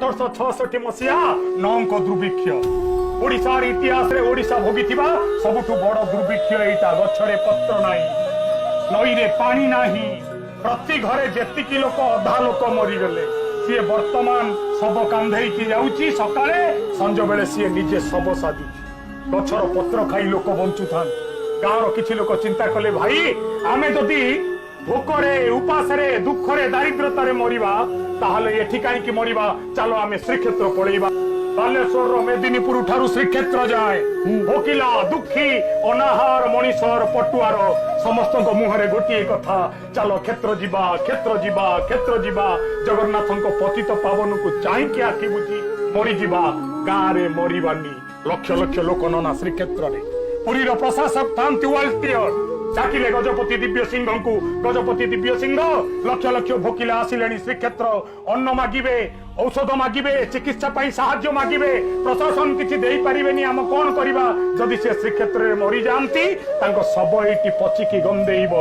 1866 ମସିହା ନଅଙ୍କ ଦୁର୍ଭିକ୍ଷ। ଓଡ଼ିଶାର ଇତିହାସରେ ଓଡ଼ିଶା ଭୋଗିଥିବା ସବୁଠୁ ବଡ ଦୁର୍ଭିକ୍ଷ ଏଇଟା। ଗଛରେ ପତ୍ର ନାହିଁ, ନଈରେ ପାଣି ନାହିଁ, ପ୍ରତି ଘରେ ଯେତିକି ଲୋକ ଅଧା ଲୋକ ମରିଗଲେ। ସିଏ ବର୍ତ୍ତମାନ ଶବ କାନ୍ଧେଇକି ଯାଉଛି ସକାଳେ, ସଞ୍ଜ ବେଳେ ସିଏ ନିଜେ ଶବ ସାଜୁଛି। ଗଛର ପତ୍ର ଖାଇ ଲୋକ ବଞ୍ଚୁଥାନ୍ତି। ଗାଁର କିଛି ଲୋକ ଚିନ୍ତା କଲେ, ଭାଇ, ଆମେ ଯଦି ଭୋକରେ, ଉପାସରେ, ଦୁଃଖରେ, ଦାରିଦ୍ରତାରେ ମରିବା, ତାହେଲେ ଏଠି କାହିଁକି ମରିବା? ଚାଲ, ଆମେ ଶ୍ରୀକ୍ଷେତ୍ର ପଳେଇବା। ବାଲେଶ୍ୱରର ମେଦିନୀପୁର ଠାରୁ ଶ୍ରୀକ୍ଷେତ୍ର ଯାଏ ଭୋକିଲା, ଦୁଃଖୀ, ଅନାହାର ମଣିଷର, ପଟୁଆର, ସମସ୍ତଙ୍କ ମୁହଁରେ ଗୋଟିଏ କଥା, ଚାଲ କ୍ଷେତ୍ର ଯିବା, କ୍ଷେତ୍ର ଯିବା, କ୍ଷେତ୍ର ଯିବା। ଜଗନ୍ନାଥଙ୍କ ପତିତ ପାବନକୁ ଚାହିଁକି ଆଖି ବୁଜି ମରିଯିବା, ଗାଁରେ ମରିବାନି। ଲକ୍ଷ ଲକ୍ଷ ଲୋକ ନନା ଶ୍ରୀକ୍ଷେତ୍ରରେ। ପୁରୀର ପ୍ରଶାସକ ଥାନ୍ତି ୱାଲ୍ଟିୟର। ଡାକିଲେ ଗଜପତି ଦିବ୍ୟ ସିଂହଙ୍କୁ। ଗଜପତି ଦିବ୍ୟ ସିଂହ, ଲକ୍ଷ ଲକ୍ଷ ଭୋକିଲା ଆସିଲେଣି ଶ୍ରୀକ୍ଷେତ୍ର, ଅନ୍ନ ମାଗିବେ, ଔଷଧ ମାଗିବେ, ଚିକିତ୍ସା ପାଇଁ ସାହାଯ୍ୟ ମାଗିବେ। ପ୍ରଶାସନ କିଛି ଦେଇପାରିବେନି, ଆମେ କଣ କରିବା? ଯଦି ସେ ଶ୍ରୀକ୍ଷେତ୍ରରେ ମରିଯାଆନ୍ତି, ତାଙ୍କ ଶବ ଏଇଠି ପଚିକି ଗନ୍ଧେଇବ,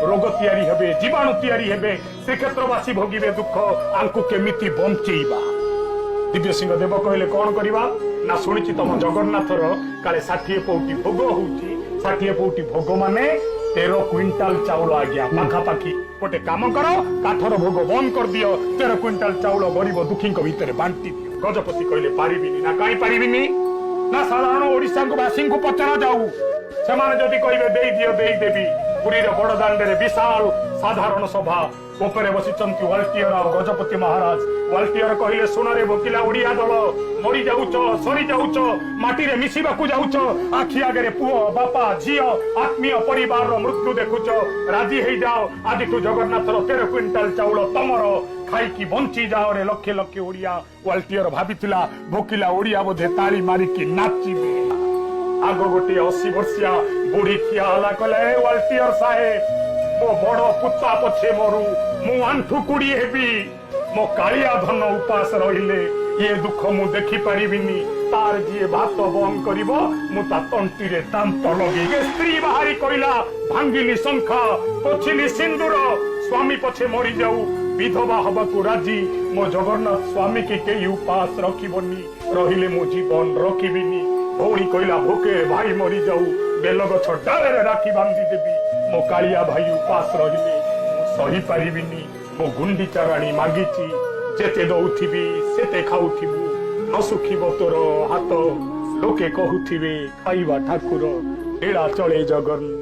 ରୋଗ ତିଆରି ହେବେ, ଜୀବାଣୁ ତିଆରି ହେବେ, ଶ୍ରୀକ୍ଷେତ୍ରବାସୀ ଭୋଗିବେ ଦୁଃଖ। ଆଙ୍କୁ କେମିତି ବଞ୍ଚେଇବା? ଦିବ୍ୟସିଂହ ଦେବ କହିଲେ, କଣ କରିବା? ନା, ଶୁଣିଛି ତମ ଜଗନ୍ନାଥର କାଳେ 60 ପଉଟି ଭୋଗ ହଉଛି। 60 ପଉଟି ଭୋଗ ମାନେ 13 କୁଇଣ୍ଟାଲ ଚାଉଳ ଆଜ୍ଞା ପାଖାପାଖି। ଗୋଟେ କାମ କର, କାଠର ଭୋଗ ବନ୍ଦ କରିଦିଅ, 13 କୁଇଣ୍ଟାଲ ଚାଉଳ ଗରିବ ଦୁଃଖୀଙ୍କ ଭିତରେ ବାଣ୍ଟି ଦିଅ। ଗଜପତି କହିଲେ, ପାରିବିନି। ନା, କାହିଁ ପାରିବିନି? ନା, ସାଧାରଣ ଓଡିଶାଙ୍କ ବାସୀଙ୍କୁ ପଚରା ଯାଉ, ସେମାନେ ଯଦି କହିବେ ଦେଇଦିଅ, ଦେଇଦେବି। ପୁରୀର ବଡ ଦାଣ୍ଡରେ ବିଶାଳ ସାଧାରଣ ସଭା। ଉପରେ ବସିଛନ୍ତି ୱାଲ୍ଟିୟର ଆଉ ଗଜପତି ମହାରାଜ। ୱାଲ୍ଟିୟର କହିଲେ, ଶୁଣରେ ଭୋକିଲା ଓଡିଆ ଦଳ, ମରି ଯାଉଛ, ସରି ଯାଉଛ, ମାଟିରେ ମିଶିବାକୁ ଯାଉଛ, ଆଖି ଆଗରେ ପୁଅ, ବାପା, ଝିଅ, ଆତ୍ମୀୟ ପରିବାରର ମୃତ୍ୟୁ ଦେଖୁଛ, ରାଜି ହେଇଯାଅ। ଆଜିଠୁ ଜଗନ୍ନାଥର 13 କୁଇଣ୍ଟାଲ ଚାଉଳ ତମର, ଖାଇକି ବଞ୍ଚି ଯାଅରେ ଲକ୍ଷେ ଲକ୍ଷେ ଓଡିଆ। ୱାଲ୍ଟିୟର ଭାବିଥିଲା ଭୋକିଲା ଓଡିଆ ବୋଧେ ତାଳି ମାରିକି ନାଚିବେ। ଆଗ ଗୋଟିଏ 80 ବର୍ଷିଆ ବୁଢୀ ଠିଆ ହେଲା, କହିଲା, ଏ ୱାଲ୍ଟିୟର ସାହେବ, ମୋ ବଡ ପୁତା ପଛେ ମରୁ, ମୁଁ ଆଣ୍ଠୁ କୁଡି ହେବି, ମୋ କାଳିଆ ଧନ ଉପାସ ରହିଲେ ଇଏ ଦୁଃଖ ମୁଁ ଦେଖିପାରିବିନି। ତାର ଯିଏ ଭାତ ବନ୍ଦ କରିବ, ମୁଁ ତା ତଣ୍ଟିରେ ଦାନ୍ତ ଲଗେଇ। ସ୍ତ୍ରୀ ବାହାରି କହିଲା, ଭାଙ୍ଗିଲି ଶଙ୍ଖା, ପୋଛିଲି ସିନ୍ଦୁର, ସ୍ୱାମୀ ପଛେ ମରିଯାଉ, ବିଧବା ହବାକୁ ରାଜି, ମୋ ଜଗନ୍ନାଥ ସ୍ୱାମୀ କି କେହି ଉପାସ ରଖିବନି, ରହିଲେ ମୁଁ ଜୀବନ ରଖିବିନି। ଭଉଣୀ କହିଲା, ଭୋକେ ଭାଇ ମରିଯାଉ, ବେଲଗଛ ଡାଳରେ ରାଖୀ ବାନ୍ଧି ଦେବି, ମୋ କାଳିଆ ଭାଇ ଉପାସ ରହିଲେ ମୁଁ ସହିପାରିବିନି। ମୋ ଗୁଣ୍ଡିଚା ରାଣୀ ମାଗିଛି, ଯେତେ ଦଉଥିବି ସେତେ ଖାଉଥିବୁ, ନ ଶୁଖିବ ତୋର ହାତ, ଲୋକେ କହୁଥିବେ ଖାଇବା ଠାକୁର, ନୀଳାଚଳେ ଜଗନ୍ନାଥ।